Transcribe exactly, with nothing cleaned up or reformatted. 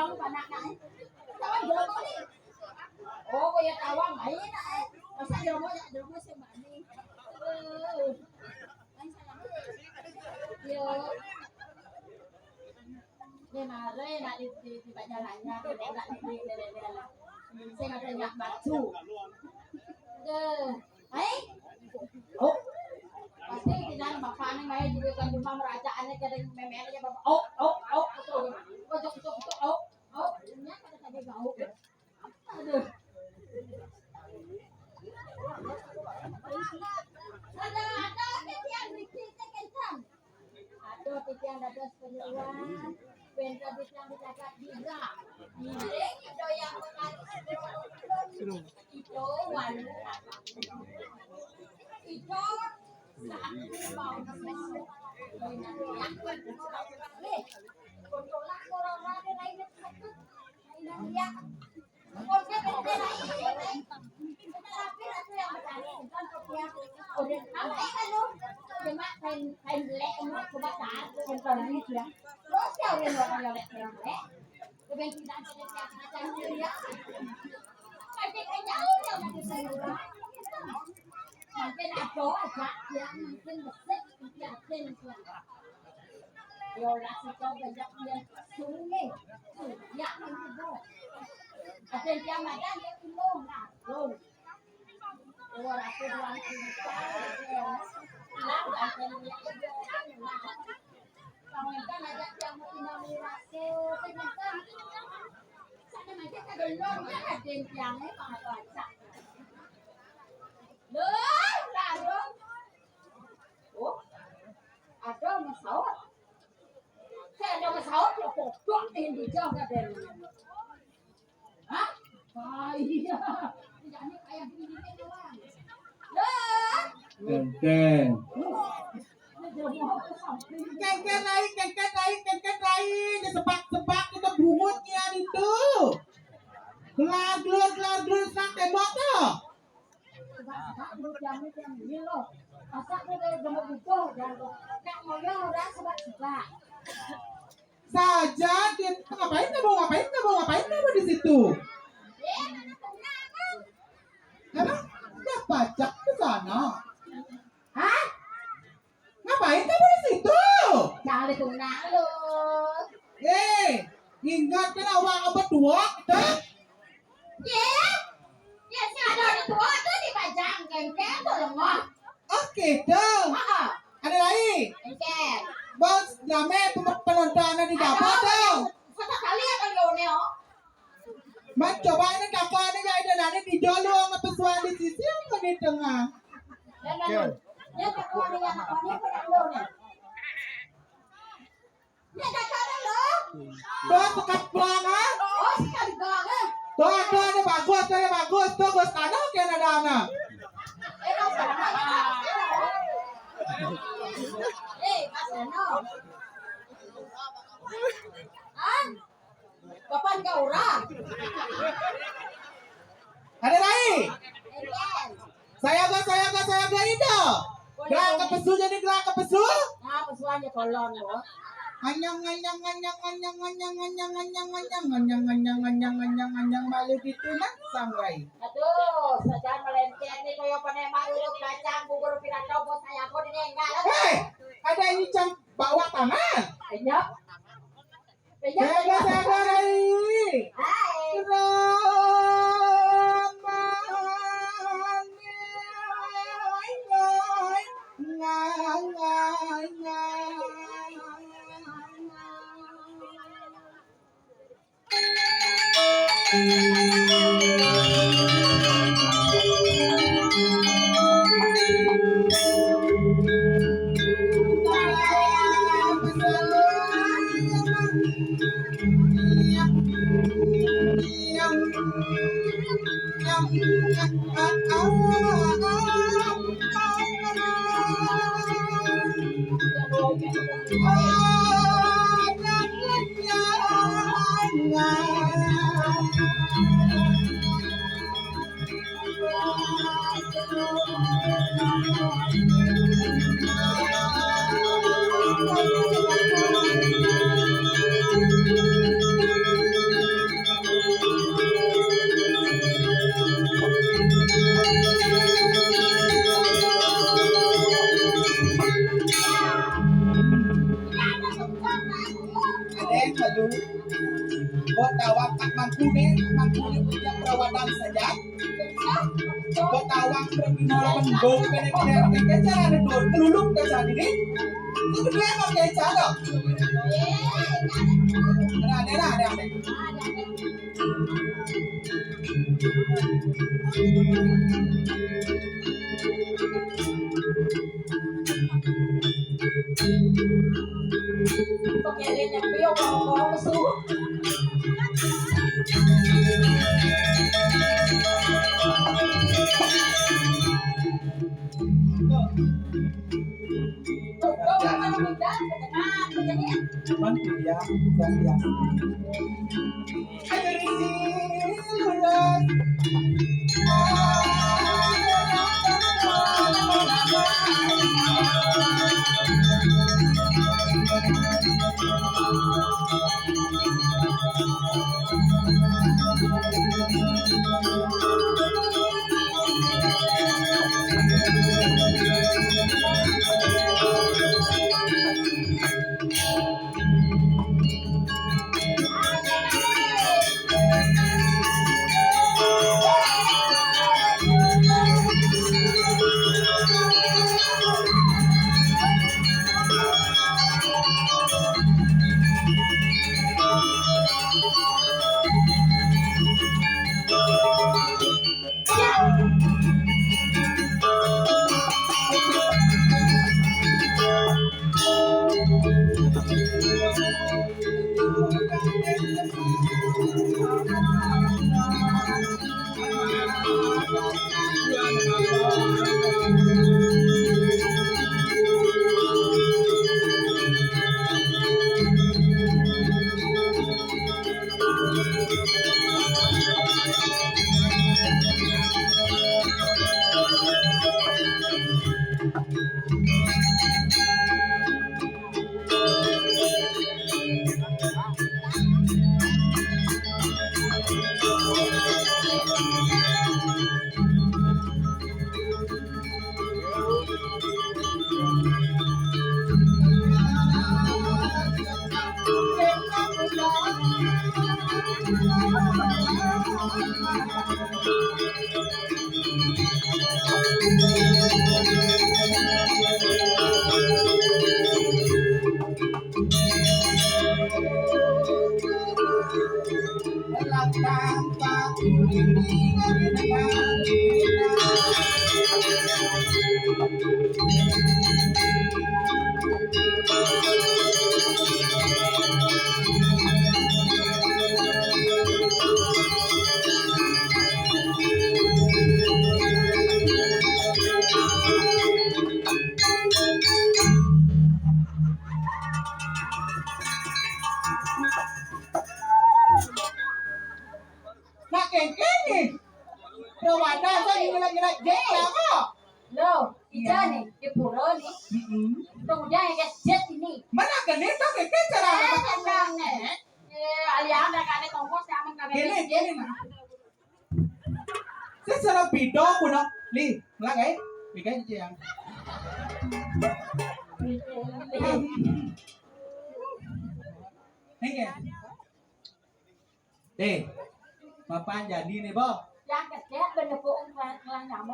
Anak-anak, eh. Tawang jomo ni. Oh, kaya tawang, ay na, eh. Masa jomo, ya, jomo si Mani. Eh. Ay, salah. Yo. Ini mare, nak di, di, di pajarannya, nak di, di, di, di, di. Saya ada nak maju. Deh. Hai. Oh. Pasti tidak bapak ni main juga kan cuma merajaannya jadi memelnya bapak. Oh, oh, oh, betul. Betul, betul, betul. Oh, oh, ini kata tadi bau. Aduh. Ada, ada, ada yang bikin kencang. Aduh, titiang dados penyuluhan. Benta titiang dicatat gila. Giling itu yang mengatur. Itu walu. Itu satu mau. Yang penting. Untuk orang-orang lain itu. Lain yang Mungkin ada aja yang mungkin besar, mungkin ada yang Yola sito banyak yang sungai. Ya, itu. Ada yang dia makan, dia ilmu, nah, tuh. Dua ratus dua puluh juta, ya. Nah, ada yang dia ilmu, nah. Kamu kan aja yang mau imami rasa, ternyata sana aja tak belum, kan ada yang tiangnya, Pak Baca. Loh, larung. Oh, ada masalah. Saya ada masalah, ya, pokok yang dijaga dari. Hah? Ah, iya. Tidak, ini kayak gini doang. Loh. Enteng. Kengken lain, kengken lain, kengken lain. Dia sebak-sebak kita bungut nian itu. Gelar-gelar, gelar-gelar, senang tembok tuh. Sebak-sebak, lu jangan, jangan, iya, loh. Masa lu kayak gemuk gitu, jangan, loh. Nak ngoyo orang sebak-sebak. Saja kita, ngapain kamu, ngapain kamu, ngapain kamu di situ? Eh, mana pernah, Bang? Apa? Dia pacak ke sana. Hah? Ngapain kamu di situ? Jangan ditunang lu. Eh, ingat kan awak apa tua kita? Ye, ya si ada orang tua tuh dipajang kengkeng tuh lemah. Oh gitu. Heeh. Ada lagi. Kengkeng. Bos, rame pem-, penontonnya di dapur tuh. Satu kali akan lo neo. Mas, coba ini kakak ini ya, ada nani di dulu sama pesuan di sisi apa di tengah? Dan lalu, ya kakak ini ya kakak ini apa yang lo nih? Ya kakak ada lo. Tuh, sekat pulang, ha? Oh, sekali doang, eh. Tuh, tuh, ini bagus, tuh, ini bagus. Tuh, Gus Tano, kayak ada anak. Eh, Mas Tano, ya, Mas Tano. Eh, Mas Tano. Ah? Kapan kau ora? Ada lagi? Saya go, saya go, saya go itu. Gerak ke pesu jadi gerak ke pesu. Nah, pesuannya kolon lo. Nganyang, nganyang, nganyang, nganyang, nganyang, nganyang, nganyang, nganyang, nganyang, nganyang, nganyang, nganyang, nganyang, malu gitu nah, sangrai. Aduh, sajan melencet nih koyo penemak urut kacang bubur piranto bos saya aku di nenggal. Hei, ada ini cang bawa tangan. Iya. Sabar, sabar, Rai. Hai. Ramane, oi, oi, ngai, ngai, ngai. Tawang ak mangkuné, mangkuné punya perawanan saja. Coba tawang kriminal mendung kéné, kéné, kéné, cara nih, Dun. Keluluk ke sana ini. Itu kedua emang kayak cara. Ada, ada, ada, ada. Cuman dia, bukan dia. Nak kéngkéng nih. Rawada saya nyelak-nyelak jé ya kok. Loh, ija nih, di pura nih. Mm-mm. Kemudian yang jet ini. Mana gede tuh, gede cara Eh, apa? Tenang, Nek. Eh, alian dah kane tongkos, ya, aman kagak Gini, jet. Gini, nah. Saya salah bidok, udah. Li, ngelak, eh? Pegang aja yang. Nih, ya. Eh, Bapak jadi nih, Bo. Yang kecil bener, Bu, ngelang, ngelang nyamuk.